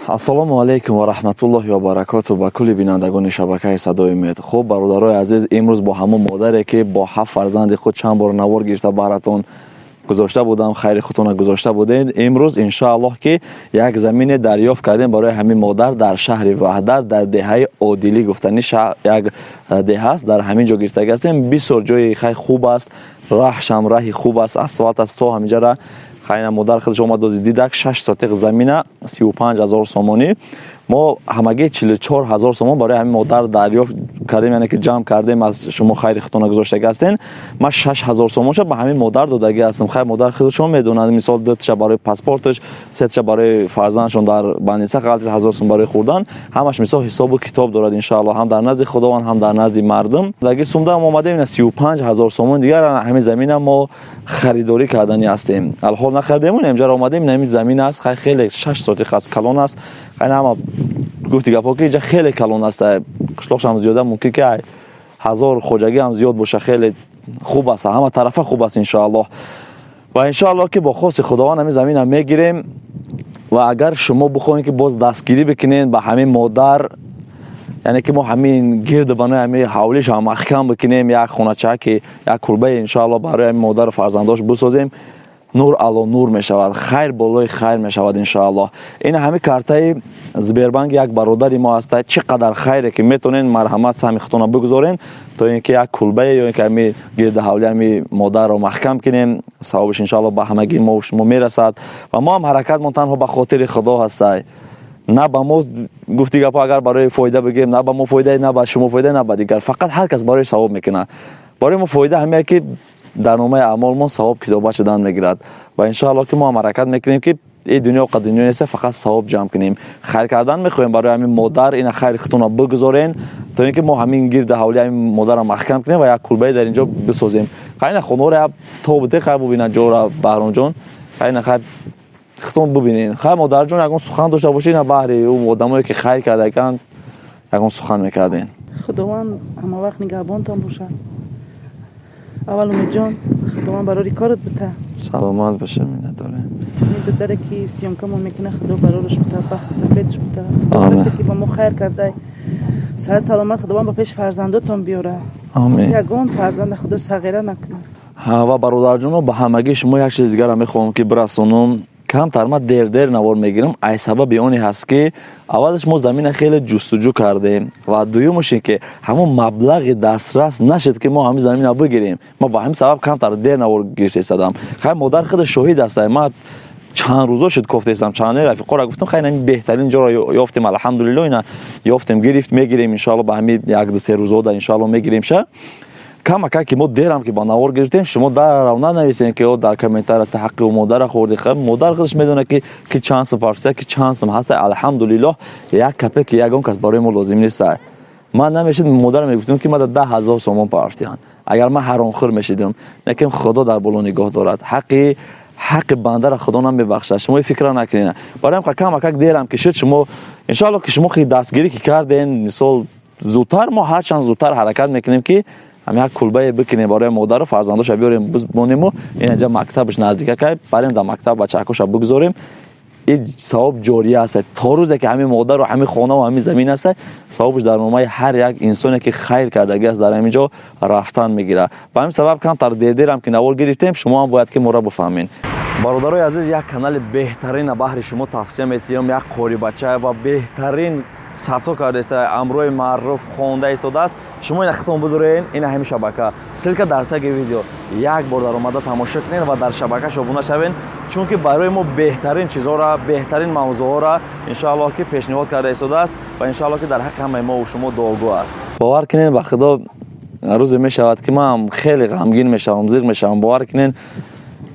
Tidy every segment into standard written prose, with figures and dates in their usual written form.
Ассалому алайкум ва раҳматуллоҳи ва баракоту ба кулли бинандагони шабакаи «Садои Умед». Хуб, бародарои азиз, имрӯз бо ҳамон модаре, ки бо ҳафт фарзанди худ чанд бор навор гирифта баҳратон гузошта будам, хайри худтонро гузошта будед, имрӯз, иншоаллоҳ, ки як замине дарёфт кардем барои ҳамин модар дар шаҳри Ваҳдат, дар деҳаи Одилӣ гуфтанӣ як деҳа аст, дар ҳамин ҷо гирифтагӣ ҳастем. Бисёр ҷои хай хуб аст, раҳшам раҳи хуб аст, асфалт аст то ҳаминҷара. Хайна модар худаш омад, дози дидак, 6 сотиқ замина 35 000 сомонӣ. Мо ҳамагӣ 44 000 сомон барои ҳамин модар дарёфт кардем, яъне ки ҷамъ кардем аз шумо, хайри худтонро гузоштагӣ ҳастен. Ман 6000 сомонша ба ҳамин модар додагӣ ҳастам. Хайр, модар худашон медонанд, мисол, дуташа барои паспорташ, сеташа барои фарзандшон дар больница ғалти, 1000 сом барои хӯрдан. Ҳамаш, мисол, ҳисобу китоб дорад, иншоалло, ҳам дар назди Худованд, ҳам дар назди мардум. Даги сумдаам омадем, ина 35 000 сомон дигар ҳамин замина мо харидорӣ карданӣ ҳастем. Алҳол нахардем, инҷаро омадем, ин ҳамин замин аст. Хай, хеле 6 сотиқ аст, калон аст. Хай, ҳама гуфти гапҳо, ки инҷа хеле калон аст, қишлоқшам зиёда, мумкин ки 1000 хоҷагӣ ҳам зиёд боша. Хеле хуб аст, ҳама тарафа хуб аст, иншоаллоҳ. Ва иншоаллоҳ, ки бо хости Худованд ҳамин замина мегирем. Ва агар шумо бихоҳед, ки боз дастгирӣ бикунед ба ҳамин модар, яъне ки мо ҳамин гирду банои ҳамин ҳавлишам маҳкам бикунем, як хонача, ки як кулбае, иншоаллоҳ, барои ҳамин модару фарзандош бисозем, нур ало нур мешавад, хайр болои хайр мешавад, иншоаллоҳ. Ин ҳамин картаи Сбербанк як бародари мо ҳаста. Чӣ қадар хайре ки метавонед, марҳамат, саҳми худтонро бигузорен, то ин ки як кулбае ё ин ки ҳами гирди ҳавли ҳами модарро маҳкам кунем. Савобиш, иншоаллоҳ, ба ҳамагии мо шумо мерасад. Ва мо ҳам ҳаракатмон танҳо ба хотири Худо ҳастай, на ба мо, гуфти гапҳо, агар барои фоида бигирем, на ба мо фоида, на ба шумо фоида, на ба дигар. Фақат ҳар кас барои савоб мекунад. Барои мо фоида ҳамее, ки дар номаи аъмолмон савоб китоба шудан мегирад. Ва иншоаллоҳ, ки мо ҳам ҳаракат мекунем, ки ин дунё қа дунё неста, фақат савоб ҷамъ кунем. Хайр кардан мехоҳем барои ҳамин модар. Ина хайри худтонро бигузорен, то ин ки мо ҳамин гирди ҳавли ҳамин модарро маҳкам кунем ва як кулбае дар инҷо бисозем. Хайна хонаро то буде, хай бубинад ҷора Баҳромҷон. Хайна, хай, худтон бубинед. Хай, модарҷон, ягон сухан дошта бошед, на баҳри ӯ одамое, ки хайр кардаканд, ягон сухан мекардем. Худованд ҳама вақт нигаҳбонтон бошад. Аввал, Умедҷон, Худованд барори корат бита. Саломат боша, миннатдорем. Ин дударе, ки съёмкамон мекуна, Худо барораш бита, бахти сафедаш бита. Амин. Касе ки ба мо хайр кардай, саҳат саломат Худованд ба пеши фарзандотон биёра. Амин. Ягон фарзанда Худо сағира накунад. Ҳа, ва бародарҷоно, ба ҳамагии шумо як чиз дигарам мехоҳам, ки бирасонам. Камтар ма дер-дер навор мегирам, ай сабаби оне ҳаст, ки аввалаш мо замина хеле ҷустуҷӯ кардем ва дуюмаш ин ки ҳамон маблағи дастрас нашед, ки мо ҳамин замина бигирем. Ма ба ҳамин сабаб камтар дер навор гирифта истодам. Хай, модар худаш шоҳид аст, ма чанд рӯзо шуд кофтаистам, чанде рафиқора гуфтам. Хай, ин беҳтарин ҷоро ёфтем, алҳамдулилло, ина ёфтем, гирифт, мегирем, иншоалло, ба ҳамин 1-2-3 рӯзода, иншоалло, мегирем ша. Камака ки мо дерам ки ба навор гирифтем, шумо дарав нанависем, ки о дар комментария та ҳаққи модара хӯрди. Хай, модар худаш медонад, ки чанд сум парфиса, ки чанд сум ҳаста. Алҳамдулиллоҳ, як капе ки ягон кас барои мо лозим неста. Ман намешид, модарам мегуфтам, ки мада 10 000 сомон партиян, агар ман ҳаромхӯр мешидам. Лекин Худо дар боло нигоҳ дорад, ҳаққи бандара Худо намебахшад, шумо фикра накунед. Барои ҳам камакак дерам ки шуд, шумо, иншоалло, ки шумо хи дастгирӣ ки карден, мисол, зудтар мо ҳарчанд зудтар ҳаракат мекунем, ки ҳам як кулбае бикунем барои модару фарзандоша, биёрем, бонему. Инҷа мактабаш наздикакай, барем дар мактаб бачаҳакоша бигузорем. Ин савоб ҷория аст то рӯзе ки ҳамин модару ҳамин хонаву ҳамин замин аст. Савобаш дар номаи ҳар як инсоне, ки хайр кардагӣ аст, дар ҳамин ҷо рафтан мегирад. Ба ҳамин сабаб камтар дердерам ки навор гирифтем, шумо ҳам бояд ки моро бифаҳмед. Бародарои азиз, як канали беҳтарина баҳри шумо тавсия метиҳам. Як қорибача ва беҳтарин сабто кардааст, амрои маъруф хонда истодааст. Шумо ина хитон бидурен, ина ҳамин шабака, ссылка дар таги видео, як бор даромада тамошо кунед ва дар шабакаш обуна шавед, чунки барои мо беҳтарин чизҳоро, беҳтарин мавзӯъҳоро, иншоаллоҳ, ки пешниҳод карда истодааст ва, иншоаллоҳ, ки дар ҳаққи ҳамаи мо шумо дуогӯ аст. Бовар кунед, ба Худо, рӯзе мешавад, ки ман хеле ғамгин мешавам, зиқ мешавам. Бовар кунед,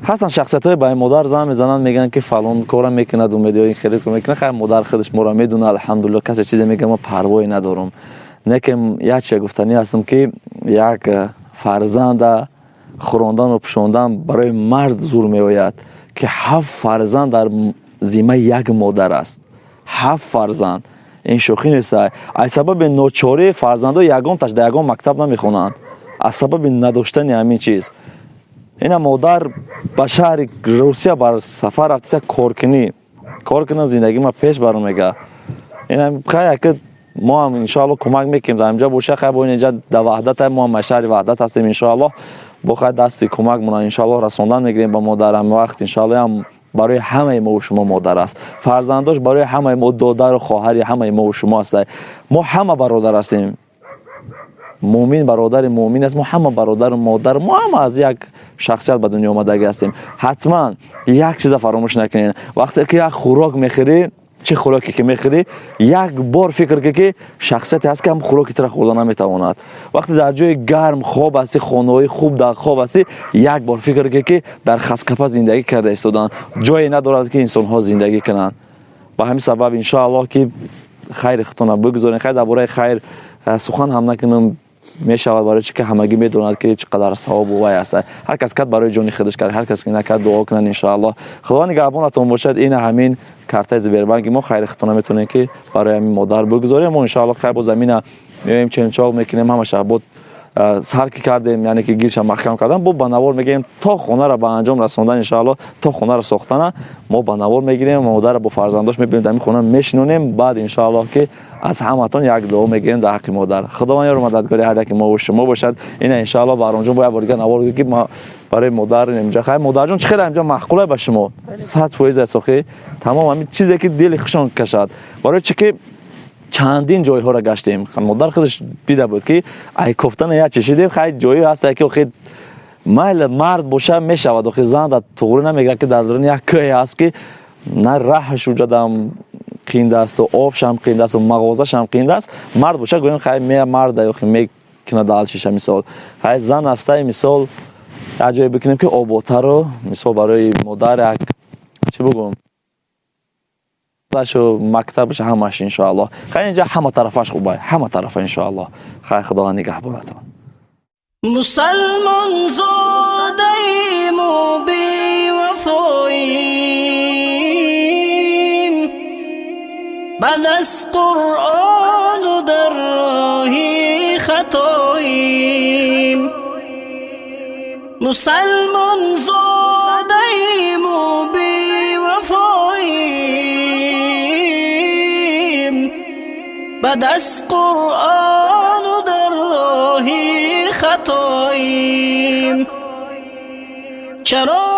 ҳастанд шахсиятҳое, ба модар зан мезананд, мегӯянд, ки фалон кора мекунад Умед ё ин хеле кор мекунад. Хайр, модар худаш моро медонад, алҳамдулилло. Касе чизе мегӯяд, ман парвое надорам. Лекин як чизе гуфтанӣ ҳастам, ки як фарзанда хӯрондану пӯшондан барои мард зур меояд, ки ҳафт фарзанд дар зиммаи як модар аст. Ҳафт фарзанд, ин шӯхӣ нест. Аз сабаби ночорӣ фарзандо ягонташ дар ягон мактаб намехонанд, аз сабаби надоштани ҳамин чиз. Ина модар ба шаҳри Русия бар сафар рафтиса, коркунӣ. Кор кунам, зиндагӣ ма пеш барам, мега. Ин хай яке мо ҳам, иншоалло, кӯмак мекунем. Дар инҷа боша, хай, бо инҷа дар Ваҳдат, мо ҳам шаҳри Ваҳдат ҳастем. Иншоалло, бо хай дасти кӯмак мона, иншоалло, расондан мегирем ба модар. Ҳам вақт, иншоалло, ҳам барои ҳамаи мо шумо модар аст. Фарзандош барои ҳамаи мо додару хоҳари ҳамаи мо шумо аст. Мо ҳама бародар ҳастем. Муъмин бародари муъмин аст. Мо ҳама бародару модар, мо ҳама аз як шахсият ба дунё омадагӣ ҳастем. Ҳатман як чиза фаромӯш накунед: вақте ки як хӯрок мехӯрӣ, чӣ хӯроке ки мехӯрӣ, як бор фикр кун, ки шахсияте ҳаст, ки ҳам хӯроки тура хӯрда наметавонад. Вақте дар ҷои гарм хоб ҳастӣ, хонаҳои хуб дар хоб ҳастӣ, як бор фикр кун, ки дар хаскапа зиндагӣ карда истоданд, ҷое надорад, ки инсонҳо зиндагӣ кунанд. Ба ҳамин сабаб, иншоаллоҳ, ки хайри худтона бигузоред. Хайр, дар бораи хайр сухан ҳам накунам мешавад, барои чи ки ҳамагӣ медонад, ки чӣ қадар савобу вай аст. Ҳар кас кард, барои ҷони худаш кард, ҳар кас ки накард, дуо кунанд. Иншоаллоҳ, Худованд нигаҳбонатон бошад. Ина ҳамин картаи Сбербанки мо. Хайри худтона метавонем, ки барои ҳамин модар бигузорем. Мо, иншоалло, хайр, бо замина меоем, ченчоқ мекунем ҳамаша. Бо сар ки кардем, яъне ки гирша маҳкам кардан, бо ба навор мегирем то хонаро ба анҷом расондан. Иншоалло, то хонаро сохтана мо ба навор мегирем, модарро бо фарзандош мебинем, дар ин хона мешинонем. Баъд, иншоаллоҳ, ки аз ҳаматон як дуо мегирем дар ҳаққи модар. Худованд ёру мададгори ҳар яки мо шумо бошад. Ина, иншоалло, Баҳромҷон бо як бор дига навор ки барои модар инҷа. Хай, модарҷон, чӣ хеле инҷа маъқулай ба шумо? 100% аст. Охи, тамом ҳамин чизе ки дили хушон кашад. Барои чӣ ки чандин ҷойҳоро гаштем, модар худаш дида буд, ки ай кофтана як чишидем. Хай, ҷое ҳаста, ки охи, майли, мард боша мешавад, охи, зан дар туғрӣ намегирад, ки дар даруни як кӯҳе ҳаст, ки на раҳаш уҷадам қинда асту обшам қинда асту мағозашам қинда аст. Мард боша, гӯем, хай, марда, охи, мекунад далчиша, мисол. Хай, зан ҳастай, мисол, як ҷое бикунем, ки оботару, мисол, барои модар як чӣ бигӯм, шу мактабаш, ҳамаш, иншоаллоҳ. Хай, инҷа ҳама тарафаш хубай, ҳама тарафа, иншоаллоҳ. Хай, Худованд нигаҳбонатон. Мусалмон зодаиму бевафоим, баъд аз Қуръону дар роҳи хатоим. Мусалмон зодаиму бевафоим, баъд аз Қуръону дар роҳи хатоим. Чаро